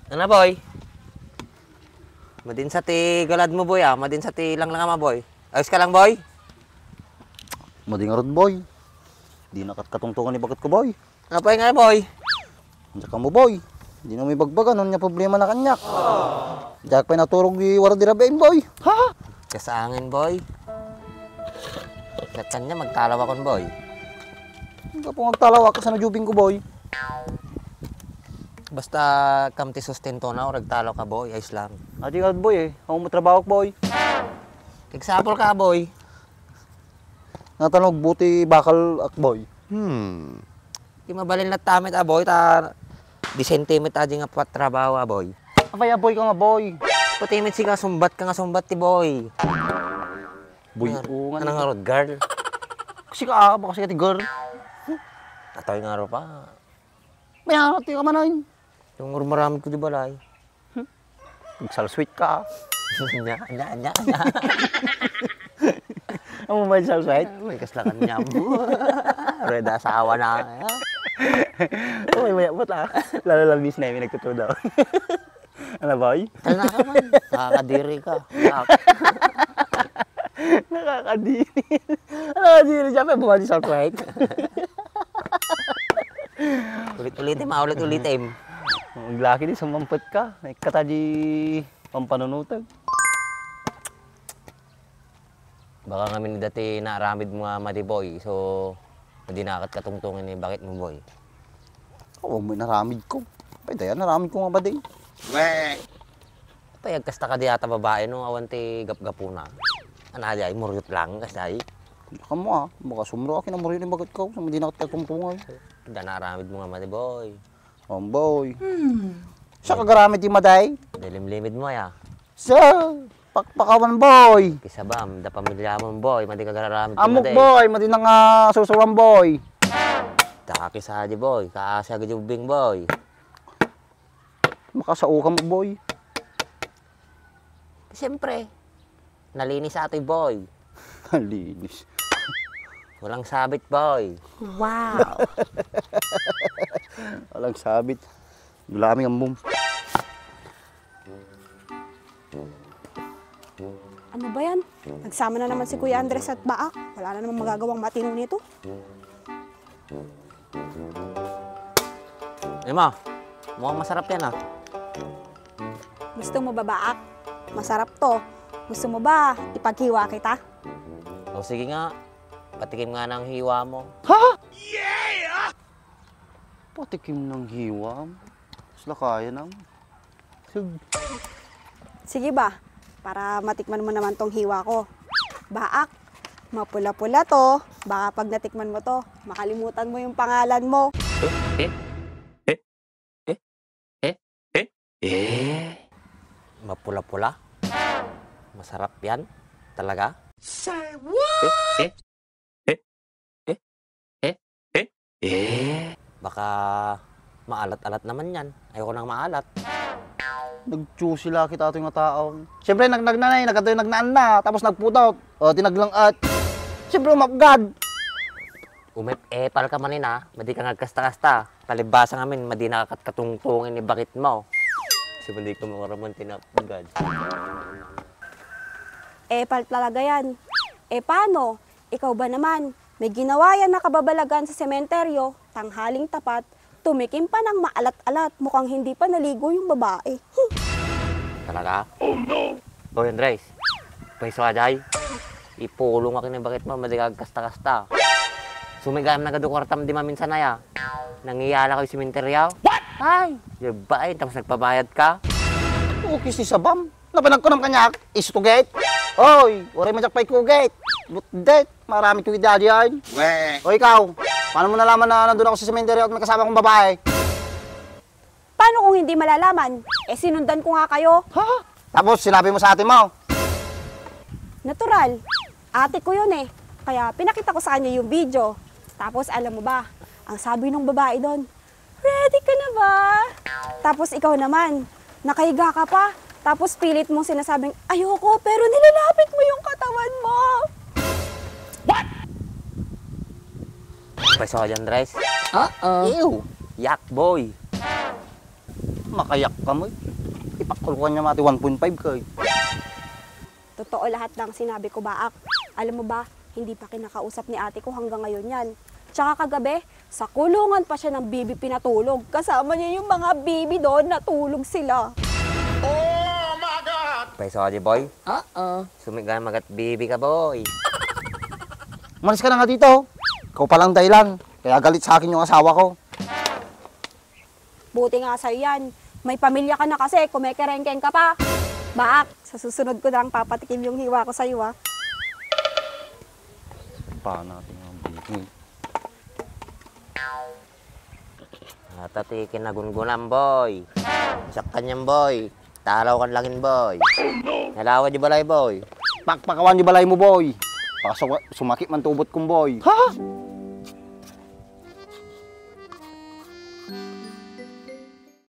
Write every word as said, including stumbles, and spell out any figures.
Ano, boy? Madinsa ti galad mo, boy, ah. Madinsa ti langlangam, boy. Ayos ka lang, boy? Madingarod, boy. Di na kat katungtungan ni baket ko, boy. Apay nga, boy? Diak ammo, boy. Di na may bagbagan, ania problema na kaniak. Diak pay naturog di wara di rabiin, boy. Ha? Kasangin, boy. Ket kaniak, magtalawakon, boy. Gapu nga agtalawak, kasano jubing ko, boy? Basta kam ti sustento na, or agtalaw ka, boy, ayos lang. Adi nga, boy, eh. Ako mo trabaho, boy. Example ka, boy. Natanog buti bakal ak, boy. Hmm. Di mabalin na tamit, ah, boy, ta di sentimet adi nga patrabaho, ah, boy. Apay, ah, boy ka nga, boy. Pati mit siga, sumbat ka nga, sumbat ti boy. Boy, Ano, oo nga ano ni- nga rod, girl? Kasi ka, ah, baka siya ti girl. Atoy nga ro pa. May harap ti ka man, ay. Yung urmaramid ko di balay. Nagsalsuit ka. Nya, nya, nya, nya. Amo may salsuit? May kasla kaniam. Reda asawa na. Uy, may abot, ah. Lalo lang bis na yung nagtutudaw. Ano, boy? Tala ka man. Nakakadiri ka. Yak. Nakakadiri. Nakakadiri. Siyempre, bumalik sa flight. Ulit-ulitin, maulit-ulitin. Maglaki di, sumampet ka. May kata di pampanunutan. Baka ngamin dati naaramid mo nga madi, boy. So, madi na kat katungtungin ni bakit mo, boy. Oo, may naramid ko. Pwede yan, naramid ko nga ba di? Weh! Payag kasta ka di ata babae, no? Awan ti gapgapuna. Ana di ay, muryot lang, kasta ay. Kamu, ah, baka sumro, akin ang muryot yung bagat ko. Sa madi na kat katungtungin. Da naaramid mo nga madi, boy. Omboy. Hmm. Siya kagaramid ti maday? Dilimlimid mo, ya. So, pakpakawan, boy. Kisabam, da pamilya mo, boy. Madi ka gararamid ti Amok, maday. Boy. Madi na nga susuran, boy. Takis aja, boy. Kaasa ka jubing, boy. Makasaukan mo, boy. Siyempre. Nalinis atoy, boy. Nalinis. Walang sabit, boy. Wow. Walang sabit. Dulaming ambum. Ano ba yan? Nagsama na naman si Kuya Andres at Baak. Wala na namang magagawang matino nito. Emma, mukhang masarap yan, ah. Gusto mo ba, Baak? Masarap to. Gusto mo ba ipaghiwa kita? O sige nga, patikim nga ng hiwa mo. Ha? Patikim ng hiwa mo? Sila kaya nang. Sug. Sige ba, para matikman mo naman tong hiwa ko. Baak, mapula-pula to. Baka pag natikman mo to, makalimutan mo yung pangalan mo. Eh? Eh? Eh? Eh? Eh? Eh? Mapula-pula? Masarap yan? Talaga? Say what? Eh? Eh? Eh? Eh? Eh? Eh? Baka maalat-alat naman yan. Ayoko nang maalat. Nagtsusi la kita ato nga tao. Siyempre, nag-, nagnanay, nagkatoy, nagnaan na, tapos nagputaw. O, tinaglang at, siyempre, umapgad. Umep-epal ka man, ina. Madi ka nga kasta-kasta. Palibasa ngamin, madi na katkatungtungin ni bakit mo. Kasi madi ka makaraman tinapgad. Epal talaga yan. E, paano? Ikaw ba naman? May ginawa yan na kababalagan sa sementeryo, tanghaling tapat, tumikim pa ng maalat-alat, mukhang hindi pa naligo yung babae. Hmm. Talaga? Oh, no! Hoy, Andres, pweso ka, day. Ipulong ako ng bakit mo, madi ka kasta-kasta. Sumigayam na gadu kwartam di maminsan aya. Nangiyala kayo simenteryo? What? Ay, yabay, tapos nagpabayad ka? Okay, si Sabam. Napanag ko ng kanyak, is to get. Oy, waray man jak pay ko get. But that, marami ko idadi yan. Weh. O ikaw, paano mo nalaman na nandun ako sa sementeryo at may kasama kong babae? Paano kung hindi malalaman? Eh, sinundan ko nga kayo. Ha? Tapos sinabi mo sa ate mo? Natural. Ate ko yun eh. Kaya pinakita ko sa kanya yung video. Tapos alam mo ba, ang sabi nung babae doon, "Ready ka na ba?" Tapos ikaw naman, nakahiga ka pa. Tapos pilit mong sinasabing, "Ayoko," pero nilalapit mo yung katawan mo. What? Peso ka dyan, Dres? Oo. Ew! Yak, boy! Makayak ka mo eh. Ipakulukan niya mati one point five ka eh. Totoo lahat ng sinabi ko, Baak. Alam mo ba, hindi pa kinakausap ni ate ko hanggang ngayon yan. Tsaka kagabi, sa kulungan pa siya ng bibi pinatulog. Kasama niya yung mga bibi doon, natulog sila. Peso ka di, boy? Oo. Sumiga magat bibi ka, boy. Umalis ka na nga dito. Ikaw palang dahilan. Kaya galit sa akin yung asawa ko. Buti nga sa'yo yan. May pamilya ka na kasi, kumekerengkeng ka pa. Baak, sa susunod ko na lang papatikim yung hiwa ko sa'yo, ah. Pa natin ang bibi. Ata ti kinagungunan, boy. Sakkan yan, boy. Talaw kan langin, boy. Nalawa di balay, boy. Pakpakawan di balay mo, boy. Baka suma-, sumakit man tubot kong, boy. Ha?